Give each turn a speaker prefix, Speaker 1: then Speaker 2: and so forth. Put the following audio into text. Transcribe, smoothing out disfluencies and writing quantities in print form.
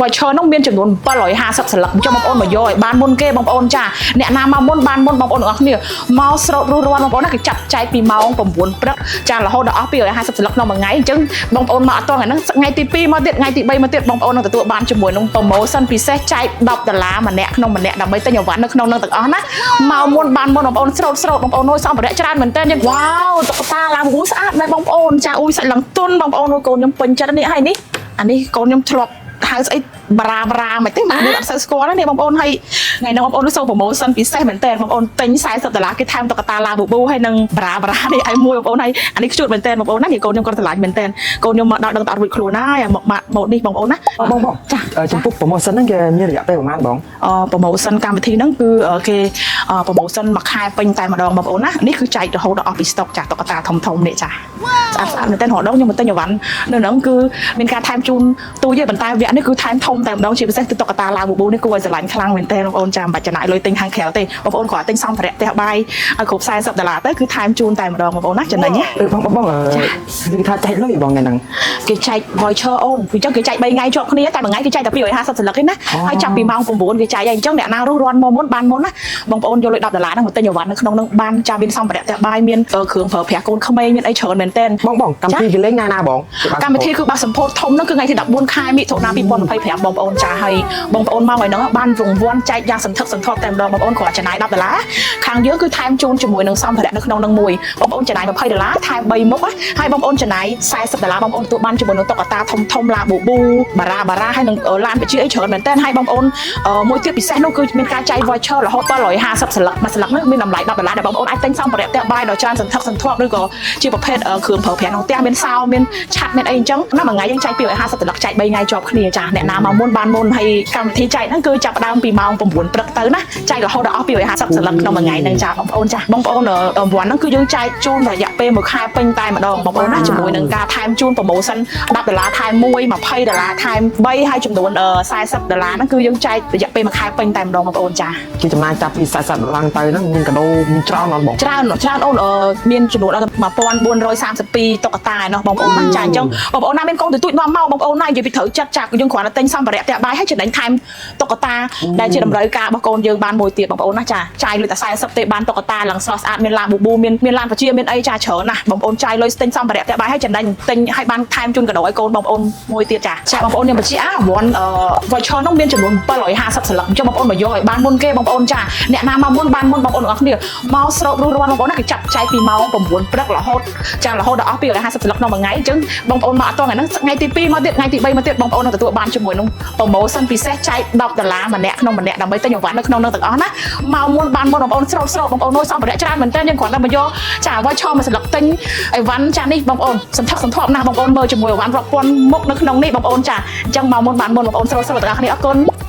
Speaker 1: Voucher នោះមានចំនួន750សន្លឹកអញ្ចឹងបងប្អូនមកយកឲ្យបានមុនគេបងប្អូនចាអ្នកណាមកមុនបានមុនបងប្អូនទាំងអស់គ្នាមកស្រោតរួសរាន់បងប្អូនណាគេចាប់ចែកពីម៉ោង9ព្រឹកចារហូតដល់អស់250សន្លឹកក្នុងមួយថ្ងៃអញ្ចឹងបងប្អូនមកអត់តថ្ងៃហ្នឹងថ្ងៃទី2មកទៀតថ្ងៃទី3មកទៀតបងប្អូននឹងទទួលបានជាមួយនឹង promotion ពិសេសចែក10ដុល្លារម្នាក់ក្នុងម្នាក់ដើម្បីទិញអីវ៉ាន់នៅក្នុងនឹងទាំងអស់ណាមកមុនបានមុនបងប្អូនស្រោតស្រោតបងប្អូនអើយសម្ភារៈច្រើនមែនតើយើងវ៉ាវតុក្កតាឡាវស្អាតមែនបងប្អូនចាអ៊ុយសាច់ឡើងទុនបងប្អូនអើយកូនខ្ញុំពេញចិត្តនេះហើយនេះអានេះកូនខ្ញុំធ្លាប់ហៅស្អីបារាបារាមិនទេមកអត់សូវស្គាល់ទេបងប្អូនហើយថ្ងៃនេះបងប្អូនសូម promotion ពិសេសមែនតើបងប្អូនទិញ40ដុល្លារគេថែមតុក្កតាឡាប៊ូប៊ូហើយនឹងបារាបារានេះឲ្យមួយបងប្អូនហើយអានេះខ្ជូតមែនតើបងប្អូនណានេះកូនខ្ញុំគាត់ស្រឡាញ់មែនតើកូនខ្ញុំមកដល់ដឹងតែអត់រួចខ្លួនហើយមកម៉ូតនេះបងប្អូនណា
Speaker 2: បងបង
Speaker 1: ចា
Speaker 2: ចំពោះ promotion ហ្នឹងគេមានរយៈពេលប្រហែលបង
Speaker 1: អ promotion កម្មវិធីហ្នឹងគឺគេ promotion មួយខែពេញតែម្ដងបងប្អូនណានេះគឺចែករហូតដល់អស់ពី stock ចាតុក្កតាធំធំនេះចាស្អាតស្អាតមែនទែនរហូតដល់ខ្ញុំមកទិញអីវ៉ាន់នៅហ្នឹងគឺមានការថែមជូនទូទេប៉ុន្តែវគ្គនេះគឺថែមធំតែម្ដងជាពិសេសគឺតុក្កតាឡាប៊ូប៊ូនេះគួរឲ្យស្រឡាញ់ខ្លាំងមែនទែនបងប្អូនចាមិនបាច់ចំណាយលុយទិញខាងក្រៅទេបងប្អូនគ្រាន់តែទិញសម្ភារៈផ្ទះបាយឲ្យគ្រប់40ដុល្លារទៅគឺថែមជូនតែម្ដងបងប្អូនណាចំណេញណា
Speaker 2: អឺបងបងបងអឺគេថាចែកលុយបងថ្ងៃហ្នឹង
Speaker 1: គេចែក voucher អូនអញ្ចឹងគេចែក3ថ្ងៃជាប់គ្នាតែមួយថ្ងៃគេចែកតែ250សន្លឹកឯណាហើយចាប់ពីម៉ោង9គេចែកហើយអញ្ចឹងអ្នកណារស់រាន់មកមុនបានមុនណាបងប្អូនយកលុយ10ដុល្លារហ្នឹងមកទិញអីវ៉ាន់នៅក្នុងហ្នឹងបានចាំមានសម្ភារៈផ្ទះបាយមានគ្រឿងប្រើប្រាស់កូនក្មេងមានអីច្រើនមែនទែន
Speaker 2: បងបងកម្មវិធីគេលេងណាណាបង
Speaker 1: កម្មវិធីគឺបាសសម្ពោធធំហ្នឹងគឺថ្ងៃទី14ខែមិថុនា2025បងប្អូនចាហើយបងប្អូនមកថ្ងៃហ្នឹងបានរង្វាន់ចែកយ៉ាងសន្ធឹកសន្ធាប់តែម្ដងបងប្អូនគ្រាន់ចំណាយ10ដុល្លារខាងយើងគឺថែមជូនជាមួយនឹងសម្ភារៈនៅក្នុងហ្នឹងមួយបងប្អូនចំណាយ20ដុល្លារថែម3មុខហើយបងប្អូនចំណាយ40ដុល្លារបងប្អូនទទួលបានជាមួយនឹងតុក្កតាធំធំឡាប៊ូប៊ូបារ៉ាបារ៉ាហើយនឹងឡានវិជាអីច្រើនមែនតើហើយបងប្អូនមួយទៀតពិសេសនោះគឺមានការចែក voucher រហូតដល់150សន្លឹកមួយសន្លឹកនោះមានតម្លៃ10ដុល្លារដែលបងប្អូនអាចទិញសម្ភារៈផ្ទះបាយដ៏ច្រើនសន្ធឹកសន្ធាប់ឬក៏ជាប្រភេទគ្រឿងប្រើប្រាស់ក្នុងផ្ទះមានសោមានឆាត់មានអីអញ្ចឹងណាមួយថ្ងៃយើងចែក250សន្លឹកចែក3ថ្ងៃជាប់គ្នាចាអ្នកណាមកមុនបានមុនហើយកម្មវិធីចែកហ្នឹងគឺចាប់ផ្ដើមពីម៉ោង9ព្រឹកទៅណាចែករហូតដល់អស់250សន្លឹកក្នុងមួយថ្ងៃហ្នឹងចាបងប្អូនចាបងប្អូនរង្វាន់ហ្នឹងគឺយើងចែកជូនរយៈពេលមួយខែពេញតែម្ដងបងប្អូនណាជាមួយនឹងការថែមជូន promotion 10ដុល្លារថែម1 20ដុល្លារថែម3ហើយចំនួន40ដុល្លារហ្នឹងគឺយើងចែករយៈពេលមួយខែពេញតែម្ដងបងប្អូនចា
Speaker 2: គេចំណាយចាប់ពី40ដុល្លារទៅហ្នឹងមានកាដូមានច្រើនអត់បង
Speaker 1: ច្រើនច្រើនអូនមានចំនួនដល់1432តុក្កតាឯណោះបងប្អូនណាចាអញ្ចឹងបងប្អូនណាមានកូនទូចនាំមកបងប្អូនណានិយាយពីត្រូវចិត្តចាយើងគ្រាន់តែទិញសម្ភារៈផ្ទះបាយហើយចំណេញថែមតុក្កតាដែលជាតម្រូវការរបស់កូនយើងបានមួយទៀតបងប្អូនណាចាចាយលុយតែ40ទេបានតុក្កតាឡើងស្រស់ស្អាតមានឡានប៊ូប៊ូមានមានឡានវិជាមានអីចាច្រើនណាស់បងប្អូនចាយលុយទិញសម្ភារៈផ្ទះបាយហើយចំណេញទិញឲ្យបានថែមជូនកាដូឲ្យកូនបងប្អូនមួយទៀតចាចាបងប្អូនខ្ញុំបញ្ជាក់អាវ៉ាន់ voucher នោះមានចំនួន750សន្លឹកអញ្ចឹងបងប្អូនមកយកឲ្យបានមុនគេបងប្អូនចាអ្នកណាមកមុនបានមុនបងប្អូនទាំងអស់គ្នាមកស្រោតរួសរាន់បងប្អូនណាគេចាប់ចែកពីម៉ោង9ព្រឹករហូតចារហូតដល់អស់250សន្លឹកក្នុងមួយថ្ងៃអញ្ចឹងបងប្អូនមកអត់តថ្ងៃហ្នឹងថ្ងៃទី2មកទៀតថ្ងៃទី3មកទៀតបងប្អូននឹងទទួលបានជាមួយនឹង promotion ពិសេសចែក10ដុល្លារម្នាក់ក្នុងម្នាក់ដើម្បីទិញអីវ៉ាន់នៅក្នុងនឹងទាំងអស់ណាមកមុនបានមុនបងប្អូនស្រោតស្រោតបងប្អូនអើយសម្ភារៈច្រើនមែនតើយើងគ្រាន់តែមកយកចា voucher មួយសន្លឹកទិញអីវ៉ាន់ចានេះបងប្អូនសន្ធឹកសន្ធាប់ណាស់បងប្អូនមើលជាមួយអីវ៉ាន់រាប់ពាន់មុខនៅក្នុងនេះបងប្អូនចាអញ្ចឹងមកមុនបានមុនបងប្អូនស្រោតស្រោតទាំងអស់គ្នាអរគុណ។